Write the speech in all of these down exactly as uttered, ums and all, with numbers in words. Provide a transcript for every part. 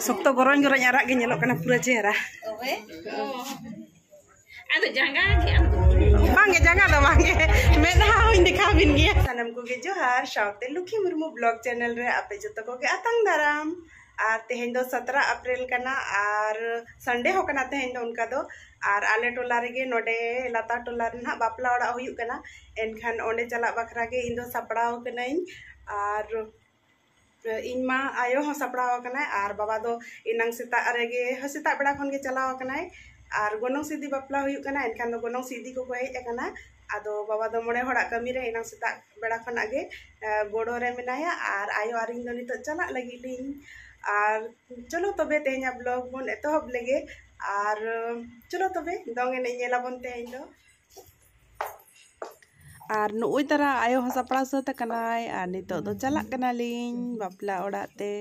ᱥᱚᱠᱛᱚ ᱜᱚᱨᱚᱧ ᱜᱚᱨᱚᱧ ᱟᱨᱟᱜ ᱜᱮ ᱧᱮᱞᱚᱜ ᱠᱟᱱᱟ ᱯᱩᱨᱟᱹ ᱪᱮᱦᱨᱟ᱾ ᱟᱫᱚ ᱡᱟᱸᱜᱟ ᱜᱮ ᱟᱢ ᱫᱚ᱾ ᱵᱟᱝᱜᱮ, ᱡᱟᱸᱜᱟ ᱫᱚ ᱵᱟᱝᱜᱮ, ᱢᱮᱫᱦᱟ ᱦᱚᱸᱧ ᱫᱮᱠᱷᱟᱣ ᱵᱤᱱ ᱜᱮᱭᱟ᱾ ᱥᱟᱱᱟᱢ ᱠᱚᱜᱮ ᱡᱚᱦᱟᱨ, ᱥᱟᱶᱛᱮ ᱞᱩᱠᱷᱤ ᱢᱩᱨᱢᱩ ᱵᱞᱚᱜ ᱪᱮᱱᱮᱞ ᱨᱮ ᱟᱯᱮ ᱡᱚᱛᱚ ᱠᱚᱜᱮ ᱟᱛᱟᱝ ᱫᱟᱨᱟᱢ᱾ ᱟᱨ ᱛᱮᱦᱮᱧ ᱫᱚ ᱥᱟᱛᱨᱟ ᱮᱯᱨᱤᱞ ᱠᱟᱱᱟ ᱟᱨ ᱥᱟᱱᱰᱮ ᱦᱚᱸ ᱠᱟᱱᱟ ᱛᱮᱦᱮᱧ ᱫᱚ ᱚᱱᱠᱟ ᱫᱚ᱾ ᱟᱨ ᱟᱞᱮ ᱴᱚᱞᱟ ᱨᱮᱜᱮ ᱱᱚᱰᱮ ᱞᱟᱛᱟᱨ ᱴᱚᱞᱟ ᱨᱮ ᱱᱟᱦᱟᱜ ᱵᱟᱯᱞᱟ ᱚᱲᱟᱜ ᱦᱩᱭᱩᱜ ᱠᱟᱱᱟ, ᱮᱱᱠᱷᱟᱱ ᱚᱸᱰᱮ ᱪᱟᱞᱟᱜ ᱵᱟᱠᱷᱨᱟ ᱜᱮ ᱤᱧ ᱫᱚ ᱥᱟᱯᱲᱟᱣ ᱠᱟᱹᱱᱟᱹᱧ᱾ ᱟᱨ ᱤᱧ ᱢᱟ ᱟᱭᱳ ᱦᱚᱸ ᱥᱟᱯᱲᱟᱣ ᱟᱠᱟᱱᱟᱭ ᱟᱨ ᱵᱟᱵᱟ ᱫᱚ ᱮᱱᱟᱝ ᱥᱮᱛᱟᱜ ᱨᱮᱜᱮ, ᱥᱮᱛᱟᱜ ᱵᱮᱲᱟ ᱠᱷᱚᱱ ᱜᱮ ᱪᱟᱞᱟᱣ ᱟᱠᱟᱱᱟᱭ᱾ ᱟᱨ ᱜᱚᱱᱚᱝ ᱥᱤᱫᱤ ᱵᱟᱯᱞᱟ ᱦᱩᱭᱩᱜ ᱠᱟᱱᱟ, ᱮᱱᱠᱷᱟᱱ ᱫᱚ ᱜᱚᱱᱚᱝ ᱥᱤᱫᱤ ᱠᱚᱠᱚ ᱦᱮᱡ ᱟᱠᱟᱱᱟ᱾ ᱟᱫᱚ ᱵᱟᱵᱟ ᱫᱚ ᱢᱚᱬᱮ ᱦᱚᱲᱟᱜ ᱠᱟᱹᱢᱤ ᱨᱮ ᱮᱱᱟᱝ ᱥᱮᱛᱟᱜ ᱵᱮᱲᱟ ᱠᱷᱚᱱᱟᱜ ᱜᱮ, ᱮ, ᱜᱚᱲᱚ ᱨᱮ ᱢᱮᱱᱟᱭᱟ᱾ ᱟᱨ ᱟᱭᱳ ᱟᱨ ᱤᱧ ᱫᱚ ᱱᱤᱛᱚᱜ ᱪᱟᱞᱟᱜ ᱞᱟᱹᱜᱤᱫ ᱞᱤᱧ᱾ ᱟᱨ ᱪᱚᱞᱚ ᱛᱚᱵᱮ ᱛᱮᱦᱮᱧᱟᱜ ᱵᱞᱚᱜ ᱵᱚᱱ ᱮᱛᱚᱦᱚᱵ ᱞᱮᱜᱮ᱾ ᱟᱨ ᱪᱚᱞᱚ ᱛᱚᱵᱮ ᱫᱚᱝ ᱮᱱᱮᱡ ᱧᱮᱞᱟᱵᱚᱱ ᱛᱮᱦᱮᱧ ᱫᱚ᱾ ᱟᱨ ᱱᱩᱜᱼᱩᱭ ᱛᱟᱨᱟ ᱟᱭᱳ ᱦᱚᱸ ᱥᱟᱯᱲᱟᱣ ᱥᱟᱹᱛ ᱟᱠᱟᱱᱟᱭ ᱟᱨ ᱱᱤᱛᱚᱜ ᱫᱚ ᱪᱟᱞᱟᱜ ᱠᱟᱱᱟᱞᱤᱧ ᱵᱟᱯᱞᱟ ᱚᱲᱟᱜ ᱛᱮ᱾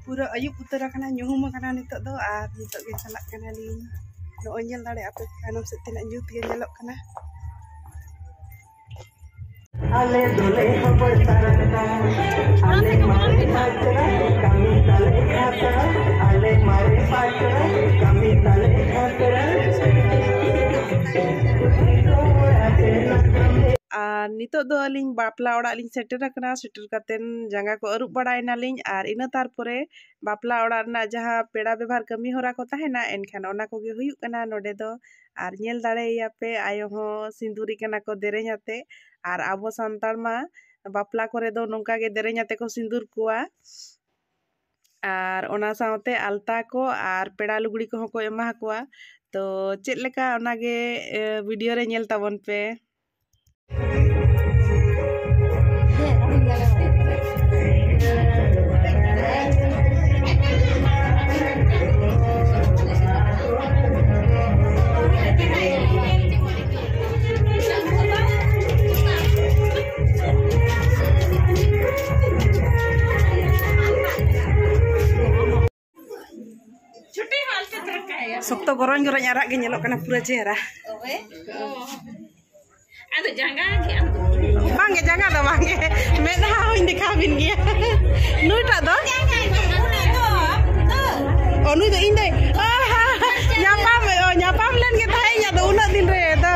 ᱯᱩᱨᱟᱹ ᱟᱹᱭᱩᱵ ᱩᱛᱟᱹᱨ ᱟᱠᱟᱱᱟ, ᱧᱩᱦᱩᱢ ᱟᱠᱟᱱᱟ ᱱᱤᱛᱚᱜ ᱫᱚ, ᱟᱨ ᱱᱤᱛᱚᱜ ᱜᱮ ᱪᱟᱞᱟᱜ ᱠᱟᱱᱟᱞᱤᱧ᱾ ᱱᱚᱜᱼᱚᱭ ᱧᱮᱞ ᱫᱟᱲᱮᱭᱟᱜᱼᱟ ᱯᱮ, ᱛᱟᱭᱱᱚᱢ ᱥᱮᱫ ᱛᱤᱱᱟᱹᱜ ᱧᱩᱛ ᱜᱮ ᱧᱮᱞᱚᱜ ᱠᱟᱱᱟ᱾ ᱟᱞᱮ ᱫᱚᱞᱮ ᱦᱚᱵᱚᱨ ᱛᱟᱨᱟ, ᱟᱞᱮ ᱢᱟᱞᱮ ᱯᱟᱛᱨᱟ, ᱠᱟᱹᱢᱤ ᱛᱟᱞᱮ ᱠᱷᱟᱛᱨᱟ, ᱟᱞᱮ ᱢᱟᱨᱮ ᱯᱟᱛᱨᱟ, ᱠᱟᱹᱢᱤ ᱛᱟᱞᱮ ᱠᱷᱟᱛᱨᱟ᱾ ᱟᱨ ᱱᱤᱛᱚᱜ ᱫᱚ ᱟᱹᱞᱤᱧ ᱵᱟᱯᱞᱟ ᱚᱲᱟᱜ ᱞᱤᱧ ᱥᱮᱴᱮᱨ ᱟᱠᱟᱱᱟ᱾ ᱥᱮᱴᱮᱨ ᱠᱟᱛᱮᱱ ᱡᱟᱸᱜᱟ ᱠᱚ ᱟᱹᱨᱩᱵ ᱵᱟᱲᱟᱭᱮᱱᱟᱞᱤᱧ, ᱟᱨ ᱤᱱᱟᱹ ᱛᱟᱨᱯᱚᱨᱮ ᱵᱟᱯᱞᱟ ᱚᱲᱟᱜ ᱨᱮᱱᱟᱜ ᱡᱟᱦᱟᱸ ᱯᱮᱲᱟ ᱵᱮᱵᱷᱟᱨ ᱠᱟᱹᱢᱤ ᱦᱚᱨᱟ ᱠᱚ ᱛᱟᱦᱮᱱᱟ, ᱮᱱᱠᱷᱟᱱ ᱚᱱᱟ ᱠᱚᱜᱮ ᱦᱩᱭᱩᱜ ᱠᱟᱱᱟ ᱱᱚᱰᱮ ᱫᱚ᱾ ᱟᱨ ᱧᱮᱞ ᱫᱟᱲᱮᱭᱟᱯᱮ, ᱟᱭᱳ ᱦᱚᱸ ᱥᱤᱸᱫᱩᱨᱤ ᱠᱟᱱᱟ ᱠᱚ ᱫᱮᱨᱮᱧ ᱟᱛᱮ᱾ ᱟᱨ ᱟᱵᱚ ᱥᱟᱱᱛᱟᱲ ᱢᱟ ᱵᱟᱯᱞᱟ ᱠᱚᱨᱮ ᱫᱚ ᱱᱚᱝᱠᱟ ᱜᱮ ᱫᱮᱨᱮᱧ ᱟᱛᱮ ᱠᱚ ᱥᱤᱸᱫᱩᱨ ᱠᱚᱣᱟ᱾ ᱟᱨ ᱚᱱᱟ ᱥᱟᱶᱛᱮ ᱟᱞᱛᱟ ᱠᱚ ᱟᱨ ᱯᱮᱲᱟ ᱞᱩᱜᱽᱲᱤ ᱠᱚᱦᱚᱸ ᱠᱚ ᱮᱢᱟ ᱠᱚᱣᱟ᱾ ᱛᱚ ᱪᱮᱫ ᱞᱮᱠᱟ, ᱚᱱᱟᱜᱮ, ᱮ, ᱵᱷᱤᱰᱤᱭᱳ ᱨᱮ ᱧᱮᱞ ᱛᱟᱵᱚᱱ ᱯᱮ᱾ ᱥᱚᱠᱛᱚ ᱜᱚᱨᱚᱧ ᱜᱚᱨᱚᱧ ᱟᱨᱟᱜ ᱜᱮ ᱧᱮᱞᱚᱜ ᱠᱟᱱᱟ, ᱯᱩᱨᱟᱹ ᱪᱮᱦᱨᱟ᱾ ᱟᱫᱚ ᱡᱟᱸᱜᱟ ᱜᱮ ᱟᱫᱚ᱾ ᱵᱟᱝᱜᱮ, ᱡᱟᱸᱜᱟ ᱫᱚ ᱵᱟᱝᱜᱮ, ᱢᱮᱫᱦᱟ ᱦᱚᱸᱧ ᱫᱮᱠᱷᱟᱣ ᱵᱤᱱ ᱜᱮᱭᱟ᱾ ᱱᱩᱭᱴᱟᱜ ᱫᱚ? ᱚ, ᱱᱩᱭ ᱫᱚ ᱤᱧ ᱫᱚ, ᱚ, ᱦᱟ, ᱦᱟ, ᱧᱟᱯᱟᱢ, ᱚ, ᱧᱟᱯᱟᱢ ᱞᱮᱱ ᱜᱮ ᱛᱟᱦᱮᱸᱫ ᱤᱧ, ᱟᱫᱚ ᱩᱱᱟᱹᱜ ᱫᱤᱱ ᱨᱮ ᱫᱚ᱾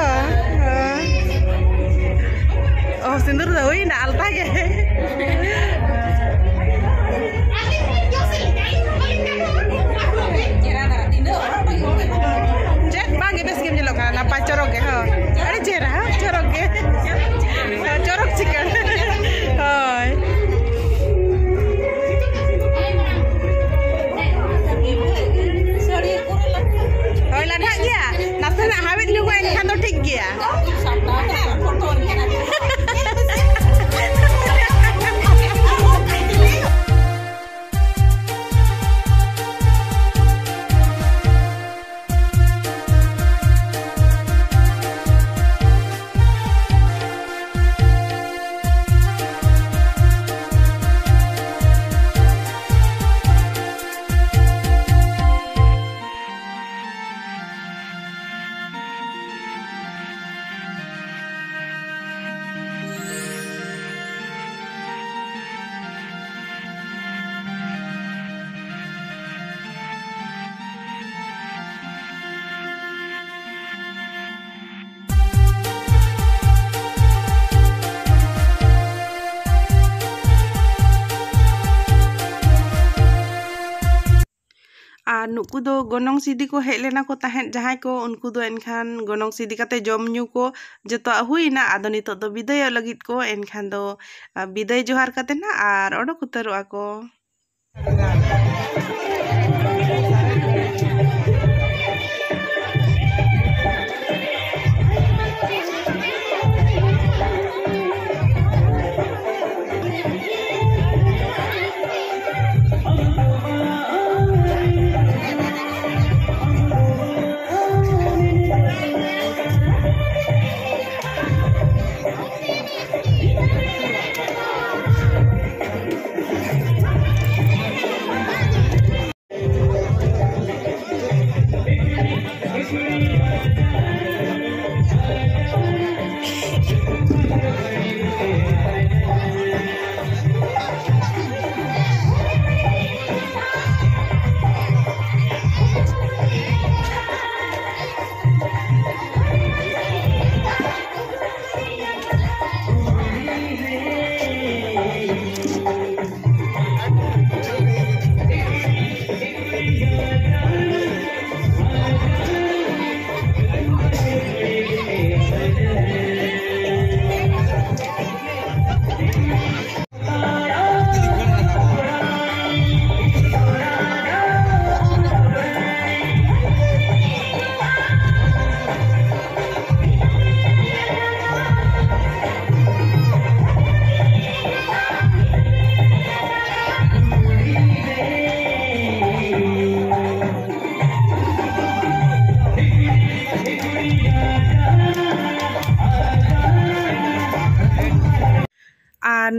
ᱚ, ᱥᱤᱸᱫᱩᱨ ᱫᱚ ᱦᱩᱭᱱᱟ, ᱟᱞᱛᱟ ᱜᱮ᱾ ᱪᱮᱫ ᱵᱟᱝ ᱜᱮ, ᱵᱮᱥ ᱜᱮᱢ ᱧᱮᱞᱚᱜ ᱠᱟᱱᱟ, ᱱᱟᱯᱟᱭ ᱪᱚᱨᱚᱠ ᱜᱮ, ᱦᱳᱭ᱾ ᱟᱹᱰᱤ ᱪᱮᱦᱨᱟ, ᱦᱳᱭ, ᱪᱚᱨᱚᱠ ᱜᱮ᱾ ᱦᱳᱭ, ᱪᱚᱨᱚᱠ ᱪᱤᱠᱟᱹᱲ᱾ ᱦᱳᱭ᱾ ᱦᱳᱭ, ᱞᱟᱴᱷᱟᱜ ᱜᱮᱭᱟ᱾ ᱱᱟᱥᱮᱱᱟᱜ ᱦᱟᱣᱮᱫ ᱧᱚᱜᱚᱜᱼᱟ, ᱮᱱᱠᱷᱟᱱ ᱫᱚ ᱴᱷᱤᱠ ᱜᱮᱭᱟ᱾ ᱟᱨ ᱱᱩᱠᱩ ᱫᱚ ᱜᱚᱱᱚᱝ ᱥᱤᱫᱤ ᱠᱚ ᱦᱮᱡ ᱞᱮᱱᱟ ᱠᱚ ᱛᱟᱦᱮᱸᱫ ᱡᱟᱦᱟᱸᱭ ᱠᱚ, ᱩᱱᱠᱩ ᱫᱚ ᱮᱱᱠᱷᱟᱱ ᱜᱚᱱᱚᱝ ᱥᱤᱫᱤ ᱠᱟᱛᱮ ᱡᱚᱢ ᱧᱩ ᱠᱚ ᱡᱚᱛᱚᱣᱟᱜ ᱦᱩᱭᱱᱟ᱾ ᱟᱫᱚ ᱱᱤᱛᱚᱜ ᱫᱚ ᱵᱤᱫᱟᱹᱭᱚᱜ ᱞᱟᱹᱜᱤᱫ ᱠᱚ, ᱮᱱᱠᱷᱟᱱ ᱫᱚ, ᱟ, ᱵᱤᱫᱟᱹᱭ ᱡᱚᱦᱟᱨ ᱠᱟᱛᱮ ᱱᱟᱜ ᱟᱨ ᱚᱰᱚᱠ ᱩᱛᱟᱹᱨᱚᱜᱼᱟ ᱠᱚ᱾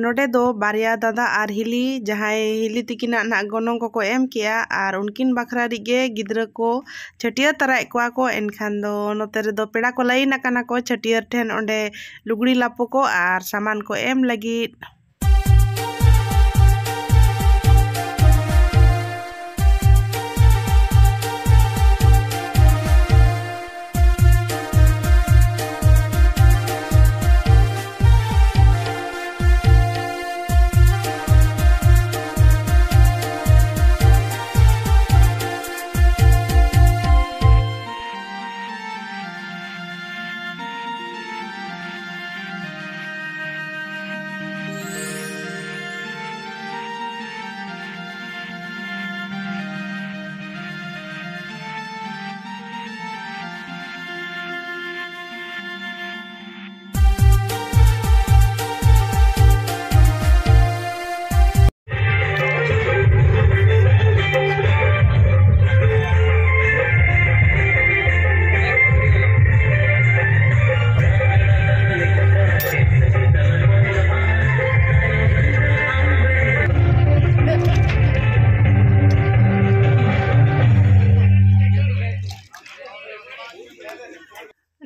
ᱱᱚᱰᱮ ᱫᱚ ᱵᱟᱨᱭᱟ ᱫᱟᱫᱟ ᱟᱨ ᱦᱤᱞᱤ, ᱡᱟᱦᱟᱸᱭ ᱦᱤᱞᱤ ᱛᱤᱠᱤᱱᱟᱜ ᱱᱟᱦᱟᱜ ᱜᱚᱱᱚᱝ ᱠᱚᱠᱚ ᱮᱢ ᱠᱮᱜᱼᱟ, ᱟᱨ ᱩᱱᱠᱤᱱ ᱵᱟᱠᱷᱨᱟ ᱨᱮᱜᱮ ᱜᱤᱫᱽᱨᱟᱹ ᱠᱚ ᱪᱷᱟᱹᱴᱭᱟᱹᱨ ᱛᱟᱨᱟᱭᱮᱫ ᱠᱚᱣᱟ ᱠᱚ᱾ ᱮᱱᱠᱷᱟᱱ ᱫᱚ ᱱᱚᱛᱮ ᱨᱮᱫᱚ ᱯᱮᱲᱟ ᱠᱚ ᱞᱟᱭᱤᱱ ᱟᱠᱟᱱᱟ ᱠᱚ ᱪᱷᱟᱹᱴᱭᱟᱹᱨ ᱴᱷᱮᱱ, ᱚᱸᱰᱮ ᱞᱩᱜᱽᱲᱤ ᱞᱟᱯᱚ ᱠᱚ ᱟᱨ ᱥᱟᱢᱟᱱ ᱠᱚ ᱮᱢ ᱞᱟᱹᱜᱤᱫ᱾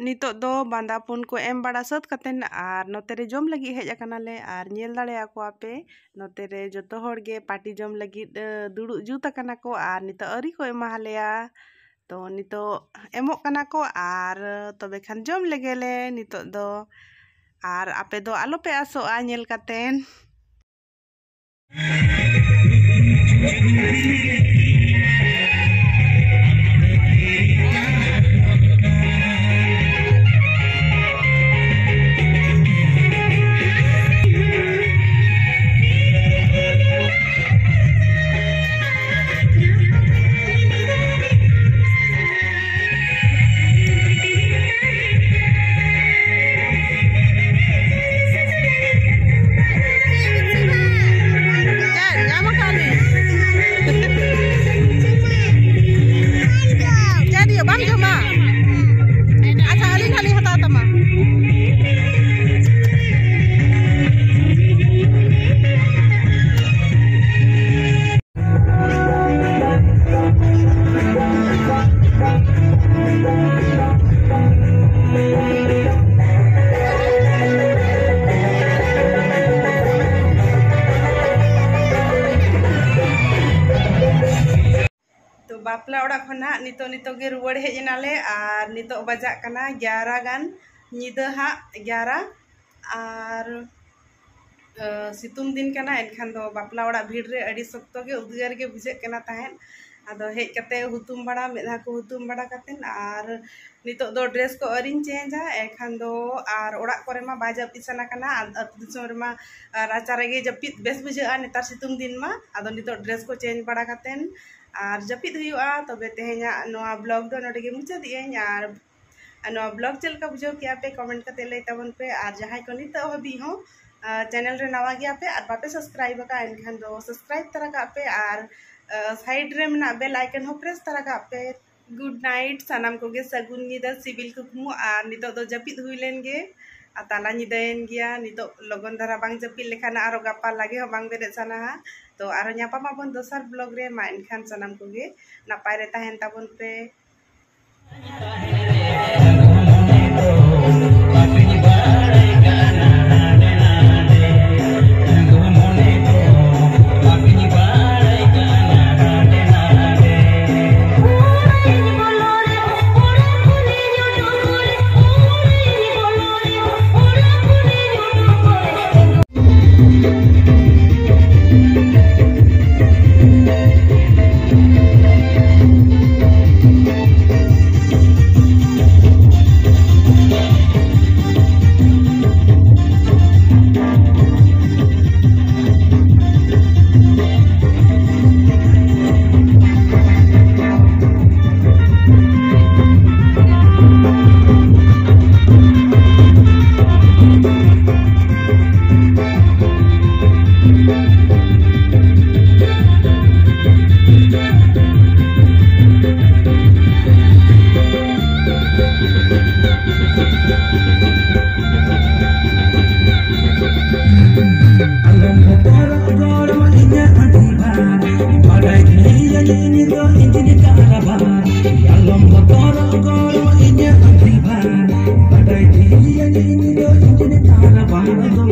ᱱᱤᱛᱚᱜ ᱫᱚ ᱵᱟᱸᱫᱟᱯᱚᱱ ᱠᱚ ᱮᱢ ᱵᱟᱲᱟ ᱥᱟᱹᱛ ᱠᱟᱛᱮᱱ ᱟᱨ ᱱᱚᱛᱮ ᱨᱮ ᱡᱚᱢ ᱞᱟᱹᱜᱤᱫ ᱦᱮᱡ ᱟᱠᱟᱱᱟᱞᱮ᱾ ᱟᱨ ᱧᱮᱞ ᱫᱟᱲᱮᱭᱟᱠᱚᱣᱟ ᱯᱮ, ᱱᱚᱛᱮ ᱨᱮ ᱡᱚᱛᱚ ᱦᱚᱲ ᱜᱮ ᱯᱟᱨᱴᱤ ᱡᱚᱢ ᱞᱟᱹᱜᱤᱫ, ᱮ, ᱫᱩᱲᱩᱵ ᱡᱩᱛ ᱟᱠᱟᱱᱟ ᱠᱚ ᱟᱨ ᱱᱤᱛᱚᱜ ᱟᱹᱣᱨᱤ ᱠᱚ ᱮᱢᱟ ᱞᱮᱭᱟ᱾ ᱛᱚ ᱱᱤᱛᱚᱜ ᱮᱢᱚᱜ ᱠᱟᱱᱟ ᱠᱚ ᱟᱨ ᱛᱚᱵᱮ ᱠᱷᱟᱱ ᱡᱚᱢ ᱞᱮᱜᱮ ᱞᱮ ᱱᱤᱛᱚᱜ ᱫᱚ᱾ ᱟᱨ ᱟᱯᱮ ᱫᱚ ᱟᱞᱚᱯᱮ ᱟᱥᱚᱜᱼᱟ ᱧᱮᱞ ᱠᱟᱛᱮᱱ᱾ ᱪᱮᱫ ᱧᱟᱢ ᱟᱠᱟᱫ ᱞᱤᱧ? ᱵᱟᱯᱞᱟ ᱚᱲᱟᱜ ᱠᱷᱚᱱᱟᱜ ᱱᱤᱛᱚᱜ ᱱᱤᱛᱚᱜ ᱜᱮ ᱨᱩᱣᱟᱹᱲ ᱦᱮᱡ ᱮᱱᱟᱞᱮ᱾ ᱟᱨ ᱱᱤᱛᱚᱜ ᱵᱟᱡᱟᱜ ᱠᱟᱱᱟ ᱮᱜᱟᱨᱚ ᱜᱟᱱ, ᱧᱤᱫᱟᱹ ᱦᱟᱸᱜ ᱮᱜᱟᱨᱚ᱾ ᱟᱨ ᱟᱹ, ᱥᱤᱛᱩᱝ ᱫᱤᱱ ᱠᱟᱱᱟ, ᱮᱱᱠᱷᱟᱱ ᱫᱚ ᱵᱟᱯᱞᱟ ᱚᱲᱟᱜ ᱵᱷᱤᱲ ᱨᱮ ᱟᱹᱰᱤ ᱥᱚᱠᱛᱚ ᱜᱮ ᱩᱫᱽᱜᱟᱹᱨ ᱜᱮ ᱵᱩᱡᱷᱟᱹᱜ ᱠᱟᱱᱟ ᱛᱟᱦᱮᱸᱫ᱾ ᱟᱫᱚ ᱦᱮᱡ ᱠᱟᱛᱮ ᱦᱩᱛᱩᱢ ᱵᱟᱲᱟ, ᱢᱮᱫᱦᱟ ᱠᱚ ᱦᱩᱛᱩᱢ ᱵᱟᱲᱟ ᱠᱟᱛᱮᱫ, ᱟᱨ ᱱᱤᱛᱚᱜ ᱫᱚ ᱰᱨᱮᱥ ᱠᱚ ᱟᱹᱣᱨᱤᱧ ᱪᱮᱧᱡᱟ, ᱮᱱᱠᱷᱟᱱ ᱫᱚ ᱟᱨ ᱚᱲᱟᱜ ᱠᱚᱨᱮ ᱢᱟ ᱵᱟᱭ ᱡᱟᱹᱯᱤᱫ ᱥᱟᱱᱟ ᱠᱟᱱᱟ᱾ ᱟᱨ ᱟᱹᱛᱩ ᱫᱤᱥᱚᱢ ᱨᱮᱢᱟ, ᱟᱨ ᱨᱟᱪᱟ ᱨᱮᱜᱮ ᱡᱟᱹᱯᱤᱫ ᱵᱮᱥ ᱵᱩᱡᱷᱟᱹᱜᱼᱟ ᱱᱮᱛᱟᱨ ᱥᱤᱛᱩᱝ ᱫᱤᱱ ᱢᱟ᱾ ᱟᱫᱚ ᱱᱤᱛᱚᱜ ᱰᱨᱮᱥ ᱠᱚ ᱪᱮᱧᱡᱽ ᱵᱟᱲᱟ ᱠᱟᱛᱮᱫ ᱟᱨ ᱡᱟᱹᱯᱤᱫ ᱦᱩᱭᱩᱜᱼᱟ᱾ ᱛᱚᱵᱮ ᱛᱮᱦᱮᱧᱟᱜ ᱱᱚᱣᱟ ᱵᱞᱚᱜ ᱫᱚ ᱱᱚᱰᱮ ᱜᱮ ᱢᱩᱪᱟᱹᱫᱮᱜ ᱟᱹᱧ᱾ ᱟᱨ ᱟᱨ ᱱᱚᱣᱟ ᱵᱞᱚᱜ ᱪᱮᱫ ᱞᱮᱠᱟ ᱵᱩᱡᱷᱟᱹᱣ ᱠᱮᱜᱼᱟ ᱯᱮ, ᱠᱚᱢᱮᱱᱴ ᱠᱟᱛᱮ ᱞᱟᱹᱭ ᱛᱟᱵᱚᱱ ᱯᱮ᱾ ᱟᱨ ᱡᱟᱦᱟᱸᱭ ᱠᱚ ᱱᱤᱛᱚᱜ ᱦᱟᱹᱵᱤᱡ ᱦᱚᱸ ᱪᱮᱱᱮᱞ ᱨᱮ ᱱᱟᱣᱟ ᱜᱮᱭᱟ ᱯᱮ ᱟᱨ ᱵᱟᱯᱮ ᱥᱟᱵᱥᱠᱨᱟᱭᱤᱵ ᱟᱠᱟᱫᱼᱟ, ᱮᱱᱠᱷᱟᱱ ᱫᱚ ᱥᱟᱵᱥᱠᱨᱟᱭᱤᱵ ᱛᱟᱨᱟ ᱠᱟᱜ ᱯᱮ ᱟᱨ ᱥᱟᱭᱤᱰ ᱨᱮ ᱢᱮᱱᱟᱜ ᱵᱮᱞ ᱟᱭᱠᱚᱱ ᱦᱚᱸ ᱯᱨᱮᱥ ᱛᱟᱨᱟ ᱠᱟᱜ ᱯᱮ᱾ ᱜᱩᱰ ᱱᱟᱭᱤᱴ ᱥᱟᱱᱟᱢ ᱠᱚᱜᱮ, ᱥᱟᱹᱜᱩᱱ ᱧᱤᱫᱟᱹ, ᱥᱤᱵᱤᱞ ᱠᱩᱠᱢᱩ᱾ ᱟᱨ ᱱᱤᱛᱚᱜ ᱫᱚ ᱡᱟᱹᱯᱤᱫ ᱦᱩᱭ ᱞᱮᱱ ᱜᱮ᱾ ᱟᱨ ᱛᱟᱞᱟ ᱧᱤᱫᱟᱹᱭᱮᱱ ᱜᱮᱭᱟ᱾ ᱱᱤᱛᱚᱜ ᱞᱚᱜᱚᱱ ᱫᱷᱟᱨᱟ ᱵᱟᱝ ᱡᱟᱹᱯᱤᱫ ᱞᱮᱠᱷᱟᱱ ᱟᱨᱚ ᱜᱟᱯᱟ ᱞᱟᱜᱮ ᱦᱚᱸ ᱵᱟᱝ ᱵᱮᱨᱮᱫ ᱥᱟᱱᱟᱣᱟ᱾ ᱛᱚ ᱟᱨᱚ ᱧᱟᱯᱟᱢ ᱟᱵᱚᱱ ᱫᱚᱥᱟᱨ ᱵᱞᱚᱜ ᱨᱮ᱾ ᱢᱟ ᱮᱱᱠᱷᱟᱱ ᱥᱟᱱᱟᱢ ᱠᱚᱜᱮ ᱱᱟᱯᱟᱭ ᱨᱮ ᱛᱟᱦᱮᱱ ᱛᱟᱵᱚᱱ ᱯᱮ᱾ ᱟᱞᱚᱢ ᱵᱚᱛᱚᱨᱚᱜ ᱜᱚᱲᱚ ᱤᱧᱟᱹᱜ ᱟᱹᱰᱤ ᱵᱟᱨ, ᱵᱟᱰᱟᱭ ᱜᱮᱭᱟᱹᱧ ᱤᱧ ᱫᱚ ᱤᱧ ᱜᱮ ᱠᱟᱨᱵᱟᱨ᱾ ᱟᱞᱚᱢ ᱵᱚᱛᱚᱨᱚᱜ ᱜᱚᱲᱚ ᱤᱧᱟᱹᱜ ᱟᱹᱰᱤ ᱵᱟᱨ, ᱵᱟᱰᱟᱭ ᱜᱮᱭᱟᱹᱧ ᱤᱧ ᱫᱚ ᱤᱧ ᱜᱮ ᱠᱟᱨᱵᱟᱨ ᱫᱚ᱾